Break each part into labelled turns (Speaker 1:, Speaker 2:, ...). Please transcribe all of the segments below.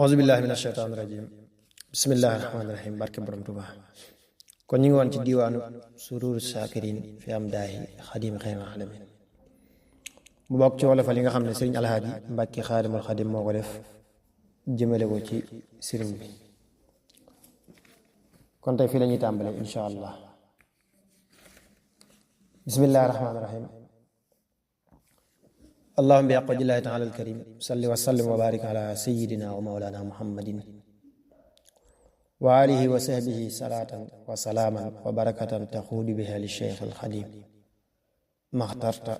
Speaker 1: auzu billahi mina shaytaani rajim bismillahi rahmaani rahim barke borom Tuuba. kon ñu ngi woon ci diwaanu sururu shakirin fi am daahi xadim xayma alamin bu bokk ci wolofal yi nga xam ne sëriñ alhaaji Mbàkke xaadimul xadim moo ko def jëmale ko ci sëriñ bi. kon tey fii la ñuy tàmbale insha allah. bismillahi rahmaani rahim allahumma bi aqwadillahi taala alkarim salli wa sallim wa barik ala sayidina wa maulana muhammadin wa alihi wa sahbihi salatan wa salaaman wa barakatan taxuudu biha li cheikh alxadim maxtarta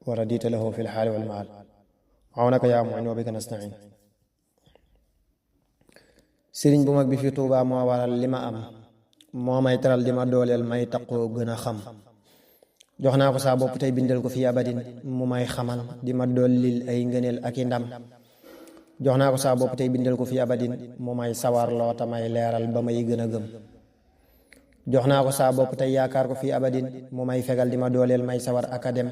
Speaker 1: wa radita lahu fi lxaali walmaal awnaka yaa muin wa bika nastain. sëriñ bu mag bi fi Tuubaa moo waral li ma am, moo may teral di ma dooleel may taqoo gën a xam. jox naa ko saa bopp tey bindal ko fi abadin mu may xamal di ma dollil ay ngëneel ak i ndam. jox naa ko saa bopp tey bindal ko fi abadin mu may sawar loota may leeral ba may gën a gëm. jox naa ko saa bopp tey yaakaar ko fi abadin mu may fegal di ma dooleel may sawar ak a dem.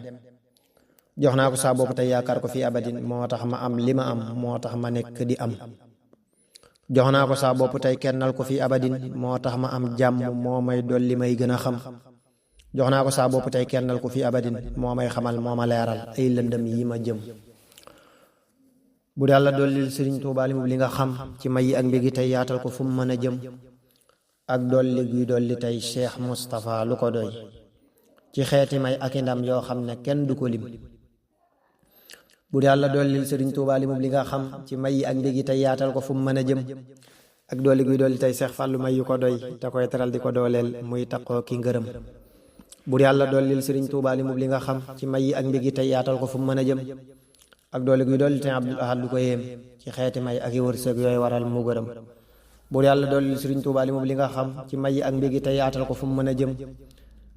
Speaker 1: jox naa ko saa bopp tey yaakaar ko fi abadin moo tax ma am li ma am, moo tax ma nekk di am. jox naa ko saa bopp tey kennal ko fi abadin moo tax ma am jàmm, moo may dolli may gën a xam. jox naa ko saa bopp tey kennal ko fi abadin moo may xamal moo ma leeral ay lëndëm yi ma jëm. bu yàlla dollil sëriñ Tuubaa li mu li nga xam ci may yi ak mbégi tey yaatal ko fu mu mën a jëm. ak dolli guy dolli tey Cheikh Moustapha lu ko doy ci xeeti may ak i ndam yoo xam ne kenn du ko lim. bu yàlla dollil sëriñ Tuubaa li mu li nga xam ci may yi ak mbégi tey yaatal ko fu mu mën a jëm. ak dolli guy dolli tey Cheikh Fàllu may yu ko doy te koy teral di ko dooleel muy taqoo ki ngërëm. bur yàlla dollil sëriñ Tuubaa li mu li nga xam ci may yi ak mbégi tey yaatal ko fu mu mën a jëm. ak dolli guy dolli tey Abdul Ahad du ko yéem ci xeeti may ak i wërsëg yooyu waral mu gërëm. bur yàlla dollil sëriñ Tuubaa li mu li nga xam ci may yi ak mbégi tey yaatal ko fu mu mën a jëm.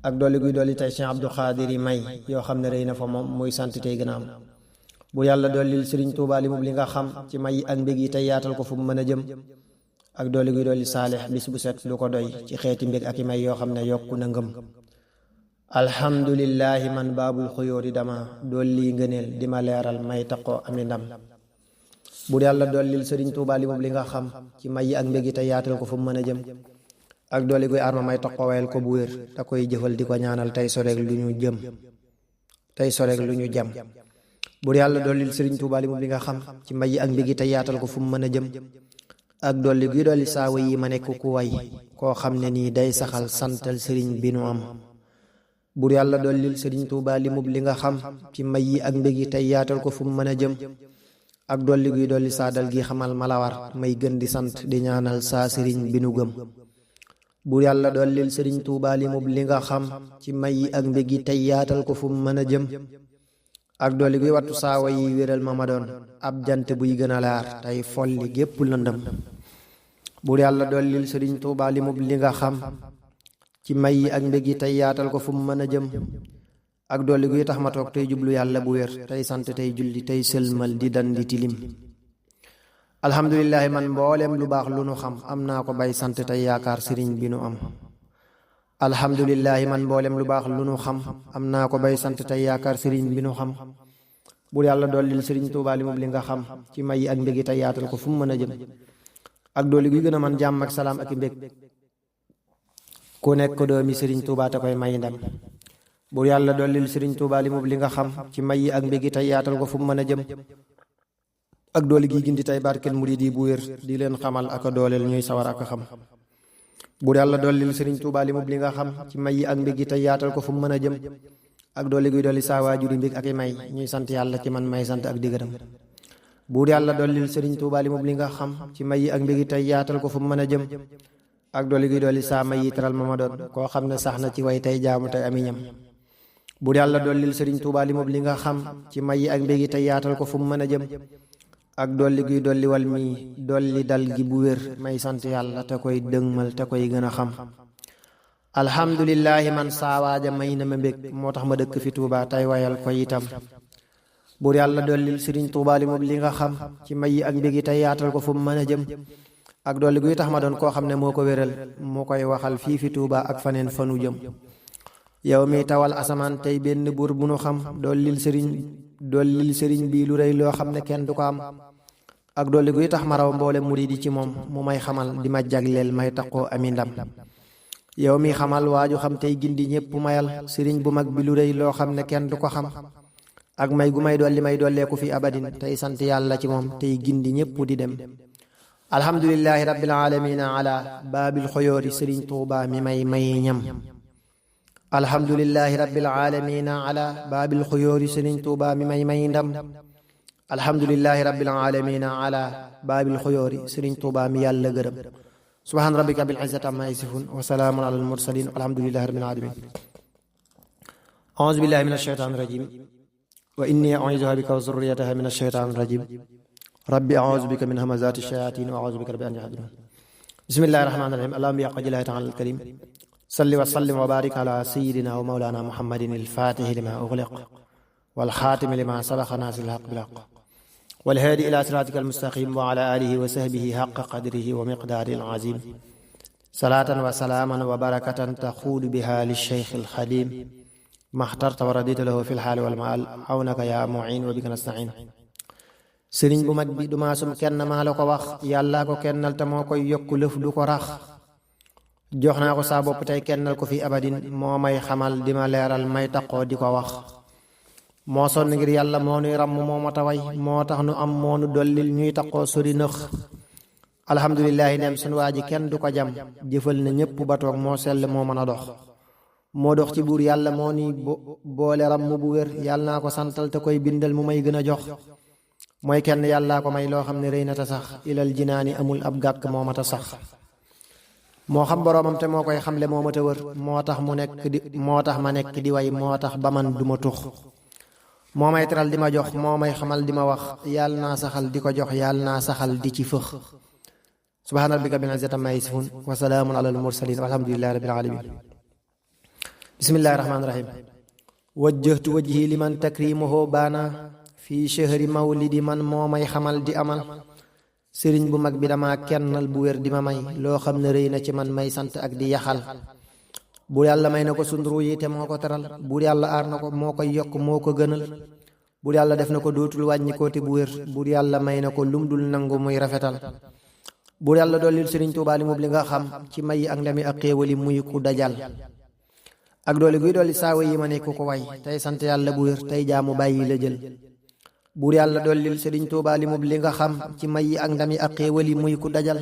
Speaker 1: ak dolli guy dolli tey Cheikh Abdou Khadir yi may yoo xam ne rëy na fa moom muy sant tey gën a am. bur yàlla dollil sëriñ Tuubaa li mu li nga xam ci may yi ak mbégi tey yaatal ko fu mu mën a jëm. ak dolli guy dolli saalix bis bu set du ko doy ci xeeti mbég ak i may yoo xam ne yokku na ngëm. alhamdulillahi man baabul xuyóori dama dolli ngëneel di ma leeral may taqoo ami ndam. bur yàlla dollil sëriñ Tuubaa li moom li nga xam ci may yi ak mbégi te yaatal ko fu mu mën a jëm. ak dolli guy arma may taqoo wayal ko bu wér te koy jëfal di ko ñaanal tey soreeg lu ñu jëm tey soreeg lu ñu jam. bur yàlla dollil sëriñ Tuubaa li moom li nga xam ci may yi ak mbégi te yaatal ko fu mu mën a jëm. ak dolli guy dolli saawa yi ma nekk ku way koo xam ne nii day saxal santal sëriñ bi nu am. bur yàlla dollil sëriñ Tuubaa li mub li nga xam ci may yi ak mbégi tey yaatal ko fu mu mën a jëm. ak dolli guy dolli saadal gi xamal ma la war may gën di sant di ñaanal saa sëriñ bi nu gëm. bur yàlla dollil sëriñ Tuubaa li mub li nga xam ci may yi ak mbégi tey yaatal ko fu mu mën a jëm. ak dolli guy wattu saawa yi wéral ma doon ab jant buy gën a laar tey folli gépp lëndëm. bur yàlla dollil sëriñ Tuubaa li mub li nga xam ci may yi ak mbég yi tey yaatal ko fu mu mën a jëm. ak dolli guy tax ma toog tey jublu yàlla bu wér tey sant tey julli tey sëlmal di dan di tilim. alhamdulillahi man mbooleem lu baax lu nu xam am naa ko bay sant tey yaakaar sëriñ bi nu am. alhamdulillahi man mbooleem lu baax lu nu xam am naa ko bay sant tey yaakaar sëriñ bi nu xam. bur yàlla dollil sëriñ Tuubaa li moom li nga xam ci may yi ak mbég yi tey yaatal ko fu mu mën a jëm. ak dolli guy gën a man jàmm ak salaam ak i mbég ku nekk doomi sëriñ Tuubaa te koy may ndam. bur yàlla dollil sëriñ Tuubaa li mu li nga xam ci may yi ak mbégi tey yaatal ko fu mu mën a jëm. ak doole gi gindi tey barkel murid yi bu wér di leen xamal ak a dooleel ñuy sawar ak a xam. bur yàlla dollil sëriñ Tuubaa li mu li nga xam ci may yi ak mbégi tey yaatal ko fu mu mën a jëm. ak doole guy dolli saa waajuri mbég ak i may ñuy sant yàlla ci man may sant ak di gërëm. bur yàlla dollil sëriñ Tuubaa li mu li nga xam ci may yi ak mbégi tey yaatal ko fu mu mën a jëm. ak dolli guy dolli saa may yi teral ma doon koo xam ne sax na ci way tey jaamu tey ami ñam. bur yàlla dollil sëriñ Tuubaa li moom li nga xam ci may yi ak mbégi tey yaatal ko fu mu mën a jëm. ak dolli guy dolli wal mi dolli dal gi bu wér may sant yàlla te koy dëgmal te koy gën a xam. alhamdulillahi man saawaaja may na ma mbég moo tax ma dëkk fi Tuubaa tey wayal ko itam. bur yàlla dollil sëriñ Tuubaa li moom li nga xam ci may yi ak mbégi tey yaatal ko fu mu mën a jëm. ak dolli guy tax ma doon koo xam ne moo ko wéral moo koy waxal fii fi Tuubaa ak faneen fanu jëm. yow mi tawal asamaan tey benn buur bu nu xam dollil sëriñ bi lu rëy loo xam ne kenn du ko am. ak dolli guy tax ma raw mboole murid yi ci moom mu may xamal di ma jagleel may taqoo ami ndam. yow mi xamal waaju xam tey gindi ñépp mayal sëriñ bu mag bi lu rëy loo xam ne kenn du ko xam ak may gu may dolleeku fi abadin tey sant yàlla ci moom tey gindi ñépp di dem. alhamdulillahi rabbil alamina ala baabil xoyoori sëriñ tuuba mi may ñam. alhamdulillahi rabbil alamina ala baabil xoyoori sëriñ tuuba mi may ndam. alhamdulillahi rabbil alamina ala baabil xoyoori sëriñ tuuba mi yàlla gërëm. subhaan rabbika bil izzati amma yasifun wa salaamun alal mursalin walhamdulillahi rabbil alamin. a'uuzu billahi minash shaytaanir rajiim wa inni u'iizuha bika wa zurriyyataha minash shaytaanir rajiim. rabbi a'uuzu bika min hamazaati shayaatiin wa a'uuzu bika rabbi an yahduruun. bismillahi rahmaani rahiim. allahumma ya qajilahi ta'ala al-karim salli wa sallim wa barik ala sayyidina wa mawlana muhammadin al-faatihi lima ughliq wal xaatimi lima sabaqa naasiril haqqi bil haqq wal haadi ila siraatika al-mustaqim wa ala alihi wa sahbihi haqqa qadrihi wa miqdaarihi al-aziim. salaatan wa salaaman wa barakatan taxuudu biha lish-shaykh al-xadiim maxtarta wa radita lahu fil haali wal maal awnaka yaa mu'in wa bika nasta'in. sëriñ bu mag bi du maasum kenn maa la ko wax yàllaa ko kennal te moo koy yokku lëf du ko rax. jox naa ko saa bopp tey kennal ko fi abadin moo may xamal di ma leeral may taqoo di ko wax. moo sonn ngir yàlla moo nuy ràmm moo mata way moo tax nu am moo nu dollil ñuy taqoo sori nëx. alhamdulillahi dem sun waa ji kenn du ko jam jëfal na ñépp ba toog moo sell moo mën a dox. moo dox ci buur yàlla moo ni boole ràmm bu wér yàlla naa ko santal te koy bindal mu may gën a jox. mooy kenn yàllaa ko may loo xam ne rëy na ta sax ilal jinaani amul ab gàkk moo mat a sax. moo xam boroomam te moo koy xamle moo mat a wër moo tax ma nekk di way moo tax ba man du ma tux. moo may teral di ma jox moo may xamal di ma wax yàlla naa saxal di ko jox yàlla naa saxal di ci fëx. subhaana rabbika rabbil izzati ammaa yasifuun wa salaamun alal mursaliin walhamdulillahi rabbil aalamiin. bismillahi rahmaani rahiim. wajjahtu wajhi liman takrimuhu baana fii shahri mawlidi man moo may xamal di amal. sëriñ bu mag bi dama kennal bu wér di ma may loo xam ne rëy na ci man may sant ak di yaxal. buur yàlla may na ko sunduru yi te moo ko teral buur yàlla aar na ko moo koy yokk moo ko gënal. buur yàlla def na ko dootul wàññi ko te bu wér buur yàlla may na ko lum dul nangu muy rafetal. buur yàlla dollil sëriñ Tuubaa li mu li nga xam ci may ak ndami ak xéewali muy ku dajal. ak doole guy dolli saawa yi ma nekk ko way tey sant yàlla bu wér tey jaamu bàyyi la jël. buur yàlla dollil sëriñ Tuubaa li mu li nga xam ci may ak ndami ak xéewali muy ku dajal.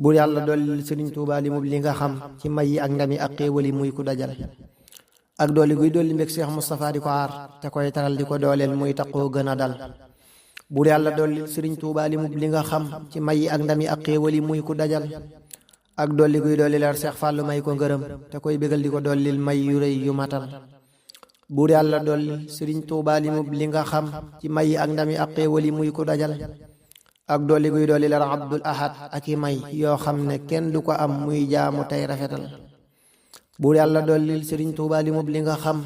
Speaker 1: buur yàlla dollil sëriñ Tuubaa li mu li nga xam ci may ak ndami ak xéewali muy ku dajal. ak doole guy dolli mbég Cheikh Moustapha di ko aar te koy taral di ko dooleel muy taqoo gën a dal. buur yàlla dollil sëriñ Tuubaa li mu li nga xam ci may ak ndami ak xéewali muy ku dajal. ak dolli guy dolli leer Cheikh Fallou may ko ngërëm te koy bégal di ko dollil may yu rëy yu matal. buur yàlla dolli sëriñ Tuubaa li mu li nga xam ci may ak ndami ak xéewali muy ku dajal. ak dolli guy dolli leer Abdul Ahad ak i may yoo xam ne kenn du ko am muy jaamu tey rafetal. buur yàlla dolli sëriñ Tuubaa li mu li nga xam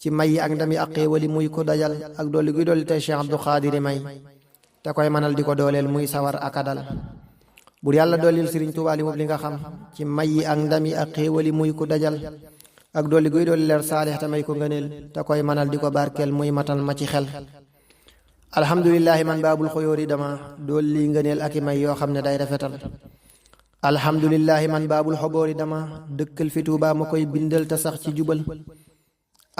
Speaker 1: ci may ak ndami ak xéewali muy ku dajal. ak dolli guy dolli tey Cheikh Abdou Khadir may te koy manal di ko dooleel muy sawar akadal. buur yàlla dollil sëriñ Tuubaa li mu li nga xam ci may ak ndami ak xéewali muy ku dajal. ak dolli guy dolli leer saalix te may ko ngëneel te koy manal di ko barkeel muy matal ma ci xel. alhamdulillahi man baabul xoyoori dama dolli ngëneel ak i may yoo xam ne day rafetal. alhamdulillahi man baabul xoboori dama dëkkal fi Tuubaa ma koy bindal te sax ci jubal.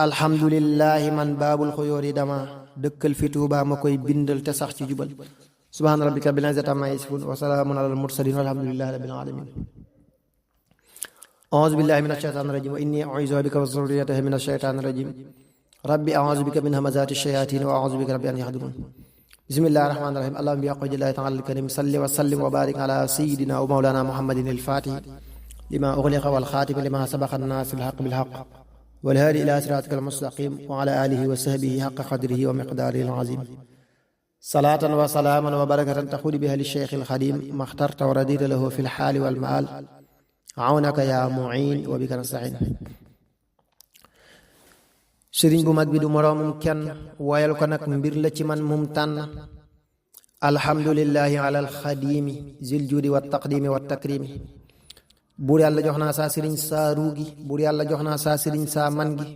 Speaker 1: alhamdulillahi man baabul xoyoori dama dëkkal fi Tuubaa ma koy bindal te sax ci jubal. subhaana rabbika rabbil izzati ammaa yasifuun wa salaamun alal mursaliin walhamdulillahi rabbil aalamiin. a'uuzu billahi minash shaytaanir rajiim wa innii u'iizuha bika wa zurriyyataha minash shaytaanir rajiim. rabbi a'uuzu bika min hamazaati shayaatiin wa a'uuzu bika rabbi an yahduruun. bismillahi rahmaani rahiim. allahumma bi haqqi llaahi ta'aalaa al-kariim salli wa sallim wa baarik alaa sayyidinaa wa mawlaanaa muhammadin al-faatihi limaa ughliqa wal xaatimi limaa sabaqa naasiril haqqi bil haqq wal haadi ilaa siraatikal mustaqiim wa alaa aalihi wa sahbihi haqqa qadrihi wa miqdaarihi al-aziim. salaatan wa salaaman wa barakatan taxuudu bihaa li-shaykhi al-xadiim maxtarta wa radiita lahu fil haali wal maal awnaka yaa mu'in wa bika nasta'in. sëriñ bu mag bi du moroomum kenn woyal ko nag mbir la ci man mum tànn. alhamdulillahi ala alxadimi zil juudi wa taqdimi wa takrimi. buur yàlla jox naa saa sëriñ saa ruugi buur yàlla jox naa saa sëriñ saa man gi.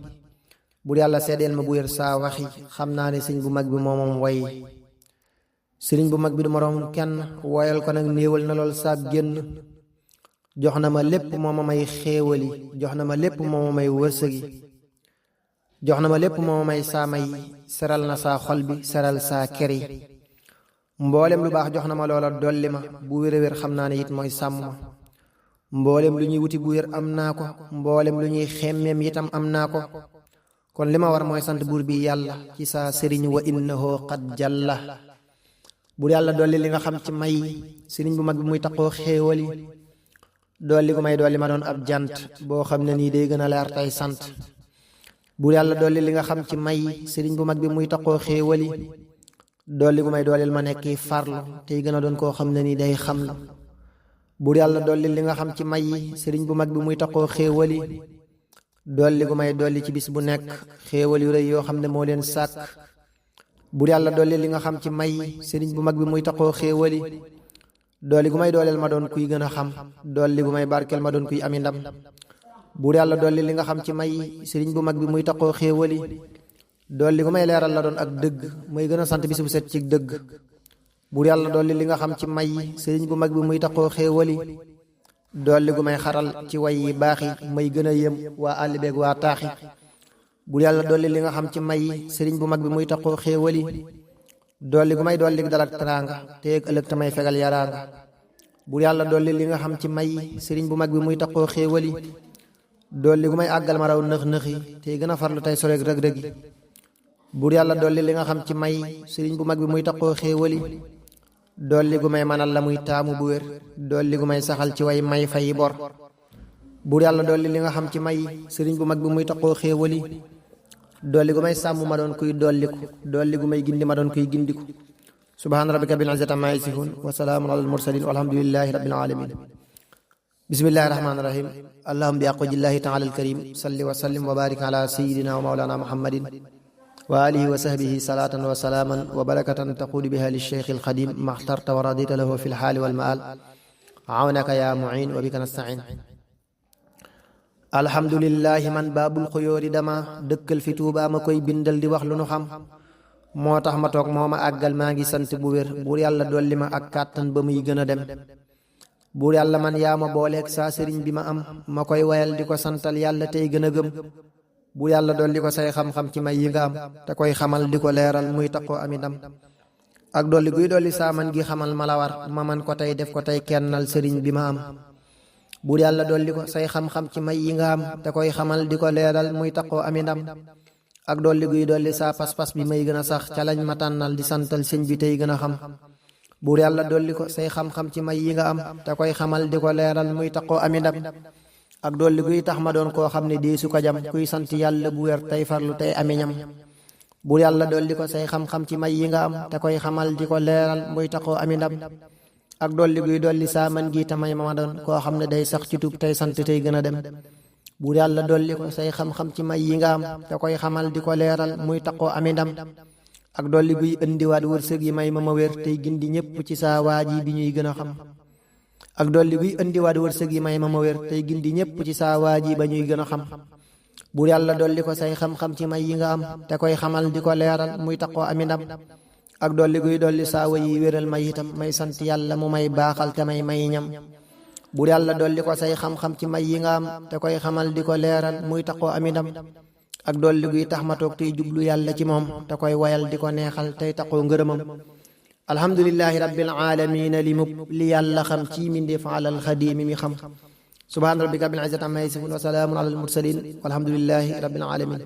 Speaker 1: buur yàlla seedeel ma bu wér saa waxi xam naa ne sëriñ bu mag bi moomoom way. sëriñ bu mag bi du moroom kenn, woyal ko nag néewal na lool saab génn. jox na ma lépp moo ma may xéewali, jox na ma lépp moo ma may wërsëgi, jox na ma lépp moo ma may saa may, seral na saa xol bi, seral saa keri. mboolem lu baax jox na ma loola dolli ma, bu wér a wér xam naa ne it mooy sàmm ma. mboolem lu ñuy wuti bu wér am naa ko, mboolem lu ñuy xemmeem itam am naa ko. kon li ma war mooy sant buur bi yàlla ci saa sëriñ wa innahu qad jalla. buur yàlla dolli li nga xam ci may sëriñ bu mag bi muy taqoo xéewali, dolli gu may dolli ma doon ab jant boo xam ne nii day gën a leer tey sant. buur yàlla dolli li nga xam ci may sëriñ bu mag bi muy taqoo xéewali, dolli gu may dooleel ma nekki farlu tey gën a doon koo xam ne nii day xamlu. buur yàlla dolli li nga xam ci may sëriñ bu mag bi muy taqoo xéewali, dolli gu may dolli ci bis bu nekk xéewal yu rëy yoo xam ne moo leen sàkk. buur yàlla dolli li nga xam ci may sëriñ bu mag bi muy taqoo xéewali, dolli gu may dooleel ma doon kuy gën a xam, dolli gu may barkeel ma doon kuy ami ndam. buur yàlla dolli li nga xam ci may sëriñ bu mag bi muy taqoo xéewali, dolli gu may leeral la doon ak dëgg may gën a sant bis bu set ci dëgg. buur yàlla dolli li nga xam ci may sëriñ bu mag bi muy taqoo xéewali, dolli gu may xaral ci way yi baax yi may gën a yëm waa àll beeg waa taaxi. buur yàlla dolli li nga xam ci may sëriñ bu mag bi muy taqoo xéewali, dolli gu may dolli dalak teraanga te yëg ëllëg tamay fegal yaraanga. buur yàlla dolli li nga xam ci may sëriñ bu mag bi muy taqoo xéewali, dolli gu may àggal ma raw nëx-nëxi te gën a farlu tey soreeg rëg-rëg yi. buur yàlla dolli li nga xam ci may sëriñ bu mag bi muy taqoo xéewali, dolli gu may manal la muy taamu bu wér, dolli gu may saxal ci way may fayi bor. buur yàlla dolli li nga xam ci may sëriñ bu mag bi muy taqoo xéewali, dolli gu may sàmm ma doon kuy dolliku, dolli gu may gindi ma doon kuy gindiku. subhaana rabbika bil izzati ammaa yasifuun wa salaamun alal mursaliin walhamdulillahi rabbil aalamiin. bismillahi rahmaani rahiim. allahumma bi aqwajillahi taala alkarim salli wa sallim wa barik ala sayyidina wa mawlana muhammadin wa alihi wa sahbihi salaatan wa salaaman wa barakatan taquudu biha li cheikh alxadim maxtarta wa radita lahu fi lxaali walmaal awnaka ya muin wa bika nastain. alhamdulillahi man baabul xuyóori dama dëkkal fi Tuubaa ma koy bindal di wax lu nu xam, moo tax ma toog moo ma àggal maa ngi sant bu wér. buur yàlla dolli ma ak kàttan ba muy gën a dem. buur yàlla man yaa ma booleeg saa sëriñ bi ma am, ma koy wayal di ko santal yàlla tey gën a gëm. buur yàlla dolli ko say xam-xam ci may yi nga am, te koy xamal di ko leeral muy taqoo ami ndam. ak dolli guy dolli saa man gi xamal ma la war, ma man ko tey def ko tey kennal sëriñ bi ma am. buur yàlla dolli ko say xam-xam ci may yi nga am, te koy xamal di ko leeral muy taqoo ami ndam. ak dolli guy dolli saa pas-pas bi may gën a sax ca lañ ma tànnal di santal sëñ bi tey gën a xam. buur yàlla dolli ko say xam-xam ci may yi nga am, te koy xamal di ko leeral muy taqoo ami ndam. ak dolli guy tax ma doon koo xam ne deesu ko jam, kuy sant yàlla bu wér tey farlu tey ami ñam. buur yàlla dolli ko say xam-xam ci may yi nga am, te koy xamal di ko leeral muy taqoo ami ndam. ak dolli guy dolli saa man gi tamay ma doon koo xam ne day sax ci tub tey sant tey gën a dem. buur yàlla dolli ko say xam-xam ci may yi nga am, te koy xamal di ko leeral muy taqoo ami ndam. ak dolli guy indiwaat wërsëg yi may ma wér tey gindi ñépp ci saa waaji bi ñuy gën a xam. ak dolli guy indiwaat wërsëg yi may ma wér tey gindi ñépp ci saa waaji ba ñuy gën a xam. buur yàlla dolli ko say xam-xam ci may yi nga am, te koy xamal di ko leeral muy taqoo ami ndam. ak dolli guy dolli saa wa yi wéral may itam may sant yàlla mu may baaxal te may ñam. buur yàlla dolli ko say xam-xam ci may yi nga am, te koy xamal di ko leeral muy taqoo ami ndam. ak dolli guy tax ma toog tey jublu yàlla ci moom, te koy wayal di ko neexal tey taqoo ngërëmam. alhamdulillahi rabbil aalamiin li yàlla xam ci mindeef alal xadiimi mi xam. subhaana rabbika rabbil izzati ammaa yasifuun wa salaamun alal mursaliin walhamdulillahi rabbil aalamiin.